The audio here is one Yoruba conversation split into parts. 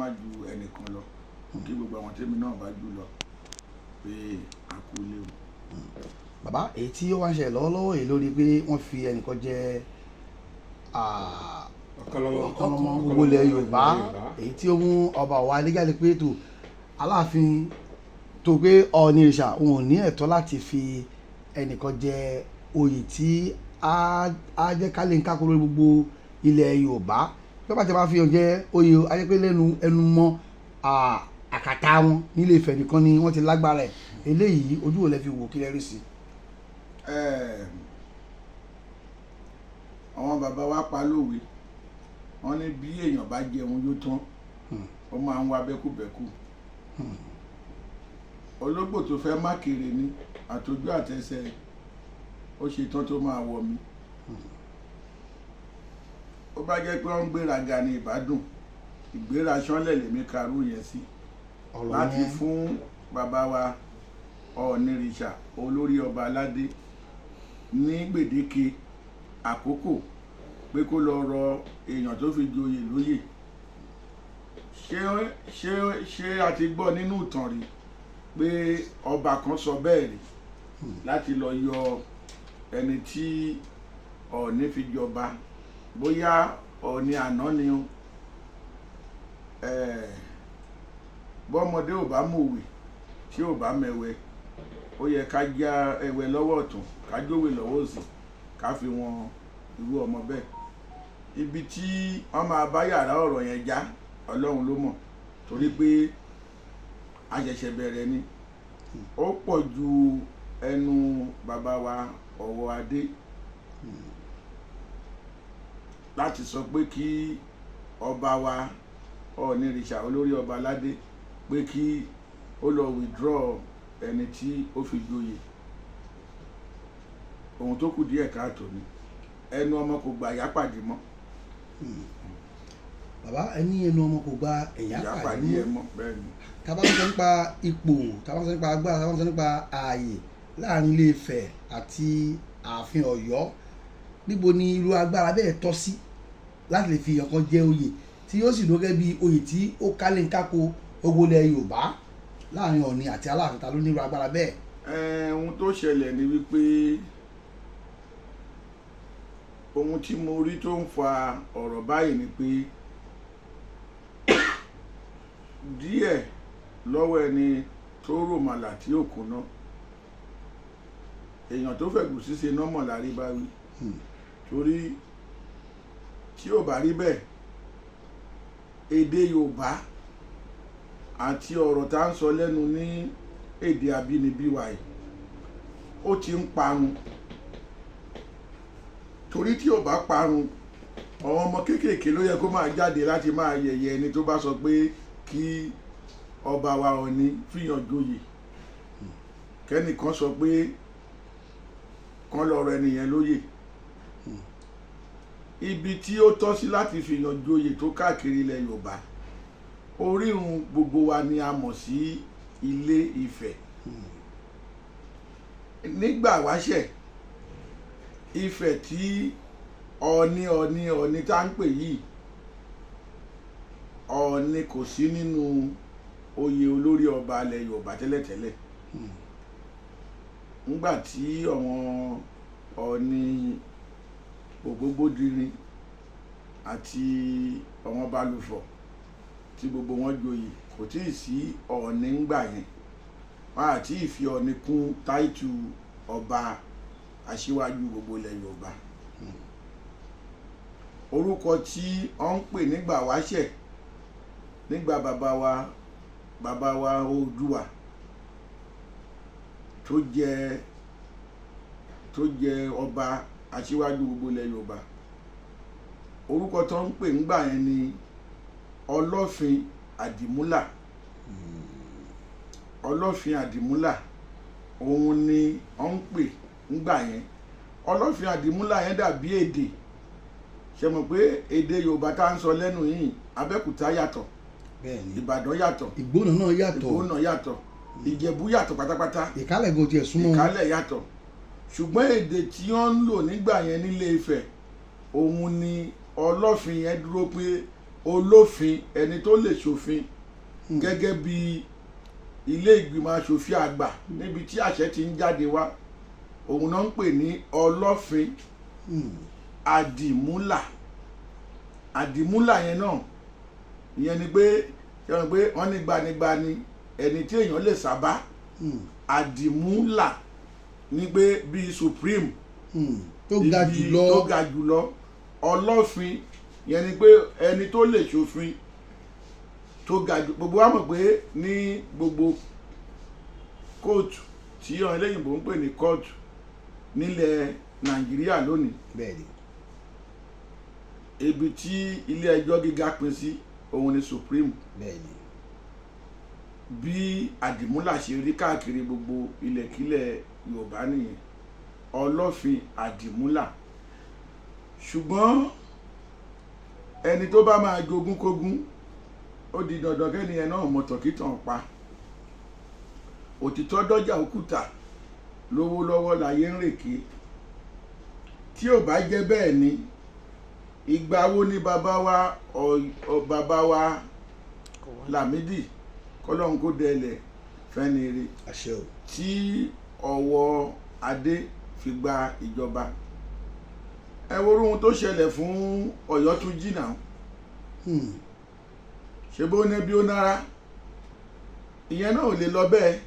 ju ẹnìkan lọ. Mo kí gbogbo àwọn tèmi náà bá jù lọ pé a kú ilé o. Bàbá, èyí tí ó wá ń ṣẹlẹ̀ lọ́wọ́lọ́wọ́ yìí lórí pé wọ́n fi ẹnìkan jẹ Ọ̀kanlọ́mọ. Ọ̀kanlọ́mọ gbogbo ilẹ̀ Yorùbá, èyí tí ó mú ọba Ọ̀wọ́adé jáde pé tó Aláàfin tó pé Ọọ̀nirìṣà òun ò ní ẹ̀tọ́ láti fi ẹnìkan jẹ oyè tí á jẹ́ ká lè ń kákó lórí gbogbo ilẹ̀ Yorùbá. Bí wọ́n bá ti máa fi hàn jẹ oyè, á jẹ́ pé lẹ́nu ẹnu mọ́ àkàtà wọn nílé Ifẹ̀ nìkan ni wọ́n ti lágbára ẹ̀. Eléyìí, ojú wo lẹ fi wò? Kí lẹ rí sí? Àwọn bàbá wa pa lówe, wọ́n ní bí èèyàn bá jẹun yó tán, ó máa ń wá bẹ́kúbẹ́kú. Ológbò tó fẹ́ má kéré ní àtọjú àtẹsẹ̀, ó ṣe tán tó máa wọ̀ mí. Ó bá jẹ́ pé wọ́n ń gbéraga ní ìbádùn ìgbéra sánlẹ̀ lèmi karú yẹn sí ọ̀rọ̀ láti yẹn fún bàbá wa Ọọ̀nirìṣà, olórí ọba aládé, ní gbèdéke àkókò pé kó lọ rọ èèyàn tó fi joyè lóyè. Ṣé a ti gbọ́ nínú ìtàn rí pé ọba kan sọ bẹ́ẹ̀ rí láti lọ yọ ẹni tí Ọọ̀ni fi jọba, bóyá Ọọ̀ni àná ni o? Bọ́mọdé ò bá mọ̀wé, tí ò bá mẹ̀wẹ́, ó yẹ ká já ẹwẹ́ lọ́wọ́ ọ̀tún, ká jówe lọ́wọ́ òsì, ká fi wọn irú ọmọ bẹ́ẹ̀. Ibi tí wọ́n máa bá yàrá ọ̀rọ̀ yẹn já, Ọlọ́run ló mọ̀, torí pé a ṣẹ̀ṣẹ̀ bẹ̀rẹ̀ ni. Ó pọ̀ ju ẹnu bàbá wa Ọ̀wọ́adé láti sọ pé kí ọba wa Ọọ̀nirìṣà, olórí ọba aládé, pé kí ó lọ withdraw ẹni tí ó fi joyè. Ohun tó kù díẹ̀ káàtó ni. Ẹnu ọmọ kò gbà yá pàdé mọ́. Bàbá, ẹni ẹnu ọmọ kò gba ẹ̀yà ìyá pàdé pàdé ẹ mọ́. Mọ́ bẹ́ẹ̀ ni. Tá bá ń sọ nípa ipò, tá bá ń sọ nípa agbára, tá bá ń sọ nípa ààyè láàrin Ilé Ifẹ̀ àti ààfin Ọ̀yọ́, níbo ni irú agbára bẹ́ẹ̀ tọ́ sí láti lè fi èèyàn kan jẹ oyè tí yóò sì dúró gẹ́gẹ́ bí oyè tí ó kálé ń kákó gbogbo ilẹ̀ Yorùbá láàrin Ọọ̀ni àti Aláàfin? Ta ló ní irú agbára bẹ́ẹ̀? Ohun tó ṣẹlẹ̀ ni wípé ohun tí mo rí tó ń fa ọ̀rọ̀ báyìí ni pé díẹ̀ lọ́wọ́ ẹni tó ròmàlà tí ò kúnná, èèyàn tó fẹ̀gùsí ṣe nọ́mọ̀ lárí bá wí. Torí tí ò bá rí bẹ́ẹ̀, èdè Yorùbá àti ọ̀rọ̀ tá à ń sọ lẹ́nu ní èdè abínibí wa yìí, ó ti ń parun. Torí tí ò bá parun, àwọn ọmọ kéékèèké ló yẹ kó máa jáde láti máa yẹ̀yẹ́ ẹni tó bá sọ pé kí ọba wa Ọọ̀ni fìyàn joyè, kẹ́nìkan sọ pé kán lọ rọ ẹnìyẹn lóyè. Ibi tí ó tọ́ sí láti fìyàn joyè tó káàkiri ilẹ̀ Yorùbá, orírun gbogbo wa ni a mọ̀ sí Ilé Ifẹ̀. Nígbà wáṣẹ̀, Ifẹ̀ tí Ọọ̀ni Ọọ̀ni Ọọ̀ni tá ń pè yìí, Ọọ̀ni kò sí nínú oyè olórí ọba ilẹ̀ Yorùbá tẹ́lẹ̀tẹ́lẹ̀. Ńgbà tí àwọn Ọọ̀ni Ògbógbódirin àti àwọn Balùfọ̀ tí gbogbo wọn joyè, kò tí ì sí Ọọ̀ni ńgbà yẹn. Wọn àti ìfi Ọọ̀ni kún táìtù ọba aṣíwájú gbogbo ilẹ̀ Yorùbá. Orúkọ tí wọ́n ń pè nígbà wáṣẹ̀, nígbà bàbá wa Oòduà tó jẹ ọba aṣíwájú gbogbo ilẹ̀ Yorùbá, orúkọ tó ń pè ńgbà yẹn ni Ọlọ́fin Àdìmúlà. Ọlọ́fin Àdìmúlà, òun ni wọ́n ń pè ńgbà yẹn. Ọlọ́fin Àdìmúlà yẹn dàbí èdè. Ṣe mọ̀ pé èdè Yorùbá tá à ń sọ lẹ́nu yìí, Abẹ́òkúta yàtọ̀, Ìbàdàn yàtọ̀, Ìgbónà náà yàtọ̀, Ìgbónà yàtọ̀, Ìjẹ̀bú yàtọ̀ pátápátá, Ìkálẹ̀ gan tiẹ̀ súnmọ́ wọn. Ìkálẹ̀ yàtọ̀. Ṣùgbọ́n èdè tí wọ́n ń lò nígbà yẹn nílé Ifẹ̀, òun ni Ọlọ́fin yẹn dúró pé Olófin, ẹni tó lè ṣòfin gẹ́gẹ́ bí ilé ìgbìmọ̀ aṣòfin àgbà níbi tí àṣẹ ti ń jáde wá, òun náà ń pè ní ọlọ́fin. Àdìmúlà, àdìmúlà yẹn náà, ìyẹn ni pé ṣe wọn pé wọ́n ní gbanigbani, ẹni tí èèyàn lè sábà. Àdìmúlà ni pé bíi supreme, tó ga ibi jùlọ. Tó ga jùlọ. Ọlọ́fin yẹn ni pé ẹni tó lè ṣòfin tó ga jù. Gbogbo wa mọ̀ pé ní gbogbo kóòtù tí àwọn eléyìnbó ń pè ní kóòtù nílẹ̀ Nàìjíríà lónìí, Bẹ́ẹ̀ni. Ibi tí ilé ẹjọ́ gíga pín sí, òun ni supreme. Bí àdìmúlà ṣe rí káàkiri gbogbo ilẹ̀kílẹ̀ Yorùbá nìyẹn, ọlọ́fin àdìmúlà. Ṣùgbọ́n ẹni tó bá máa jogún kógún, ó di dandan kẹ́niyẹn náà mọ̀ tọ̀kítàn pa. Òtítọ́ dọ́jà òkúta, lówó lọ́wọ́ láyé ń rèké. Tí ò bá jẹ́ bẹ́ẹ̀ ni, ìgbà wo ni bàbá wa bàbá wa Lámídì, kọ́lọ́hún kó dẹlẹ̀ fẹ́ni rí, Àṣẹ o. tí ọwọ́ adé fi gba ìjọba? Ẹ wo ohun tó ṣẹlẹ̀ fún Ọ̀yọ́túnjí náà. Ṣe bó ní bí ó nára, ìyẹn náà ò lè lọ bẹ́ẹ̀.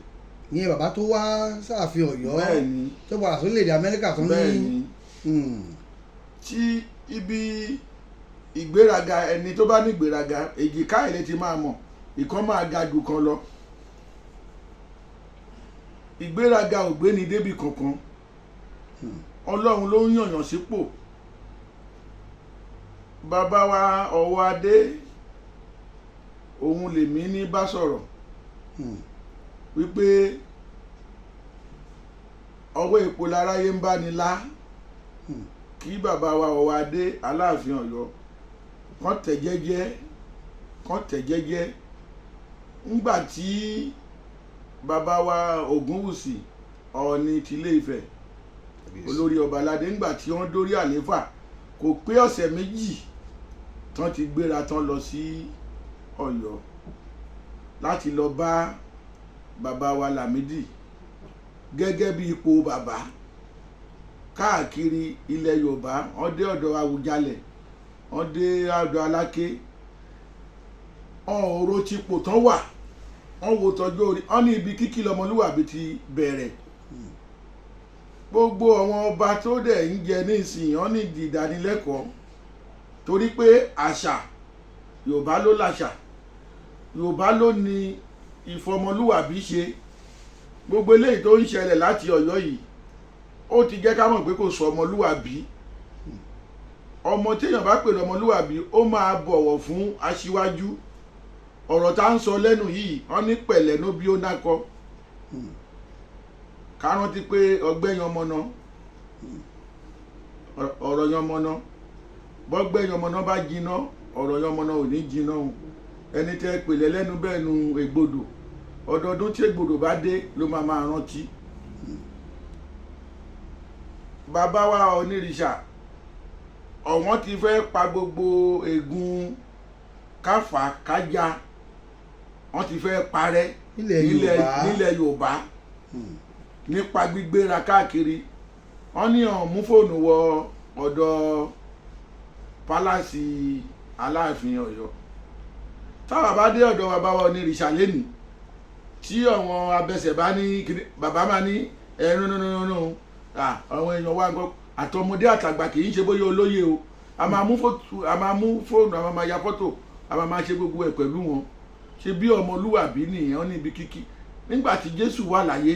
Ní bàbá tó wá sáàfin Ọ̀yọ́, Bẹ́ẹ̀ ni. tó padà sórílẹ̀-èdè Amẹ́ríkà tó ní. Bẹ́ẹ̀ ni. Tí ibi ìgbéraga, ẹni tó bá ní ìgbéraga, èjìká ẹ̀ lè ti máa mọ̀ ìkan máa ga jù kan lọ. Ìgbéraga ò gbéni débi kankan. Ọlọ́run ló ń yànyàn sípò. Bàbá wa ọwọ́ adé, òun lèmi ní bá sọ̀rọ̀ wípé ọwọ́ èpo láráyé ń bá ni lá. Kí bàbá wa ọwọ́ adé Aláàfin Ọ̀yọ́ kàn tẹ̀ jẹ́jẹ́, kàn tẹ̀ jẹ́jẹ́. Ńgbà tí bàbá wa Ògúnwùsì, Ọọ̀ni tilé Ifẹ̀, olórí ọba aládé, ńgbà tí wọ́n dórí àléfà, kò pé ọ̀sẹ̀ 2 tán ti gbéra tán lọ sí Ọ̀yọ́ láti lọ bá bàbá wa Lámídì gẹ́gẹ́ bí ipò bàbá káàkiri ilẹ̀ Yorùbá. Wọ́n dé ọ̀dọ̀ Àwùjalẹ̀, wọ́n dé ọ̀dọ̀ Aláké, ọ̀rọ̀ tipò tán wà, wọ́n wo tọjọ́ orí, wọ́n ní ibi kíkí lọmọlúwàbí ti bẹ̀rẹ̀. Gbogbo àwọn ọba tó dẹ̀ ń jẹ ní ìsìn, wọ́n ní ìdánilẹ́kọ̀ọ́, torí pé àṣà Yorùbá ló làṣà, Yorùbá ló ní ìfọmọlúwàbí ṣe. Gbogbo eléyìí tó ń ṣẹlẹ̀ láti Ọ̀yọ́ yìí, ó ti jẹ́ ká mọ̀ pé kò sọ ọmọlúwàbí. Ọmọ téèyàn bá pè lọ́mọlúwàbí, ó máa bọ̀wọ̀ fún aṣíwájú. Ọ̀rọ̀ tá ń sọ lẹ́nu yìí, wọ́n ní pẹ̀lẹ́ ló bí ó nákọ. Ká rántí pé ọgbẹ́ yanmọ́nà, ọ̀rọ̀ yanmọ́nà, bọ́gbẹ́ yanmọ́nà bá jiná, ọ̀rọ̀ yanmọ́nà ò ní jiná o. Ẹni tẹ́ pèlẹ́ lẹ́nu bẹ́ẹ̀ nu ègbodò, ọdọọdún tí ègbodò bá dé ló máa máa rántí. Bàbá wa onírìṣà, ọ̀wọ́n ti fẹ́ pa gbogbo ègún káfà kájà, wọ́n ti fẹ́ parẹ́ nílẹ̀ Yorùbá. Nílẹ̀ Yorùbá, nípa gbígbéra káàkiri. Wọ́n ní ọ̀n mú fóònù wọ ọ̀dọ̀ pálásì Aláàfin Ọ̀yọ́. Táwa bá dé ọ̀dọ̀ bàbá wa onírìṣà lẹ́nìí, tí àwọn abẹsẹ̀ bá ní kíní, bàbá máa ní ẹ̀rún nínú àwọn èèyàn wa nǹkan, àtọmọdé àtàgbà, kì í ṣe bóyá olóyè o. A máa mú fóònù, a máa mú fóònù, a máa máa ya fọ́tò, a máa máa ṣe gbogbo ẹ̀ pẹ̀lú wọn. Ṣe bí ọmọlúwàbí nìyẹn. Ó níbi kíkí. Nígbà tí Jésù wà láyé,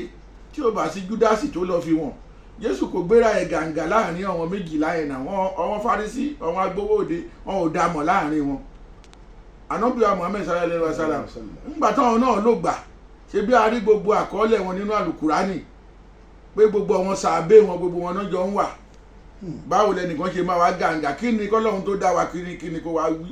tí ó bá sí Júdásì tó lọ fi wọ̀n Jésù, kò gbéra ẹ̀ gàǹgà láàrin àwọn 12 ẹ̀ náà. Wọn àwọn Fárísì, àwọn agbowóde, wọn ò dá mọ̀ láàrin wọn. Ànábì wa Muhammed sallallahu alayhi wa sallam, ńgbà táwọn náà ló gbà, ṣe bí a rí gbogbo àkọọ́lẹ̀ wọn nínú àlùkùránì pé gbogbo àwọn sàábé wọn, gbogbo wọn náà jọ ń wà. Báwo lẹnìkan ṣe máa wá gàǹgà? Kí ni kọ́lọ́hún tó dá wa, kí ni kó wá wí?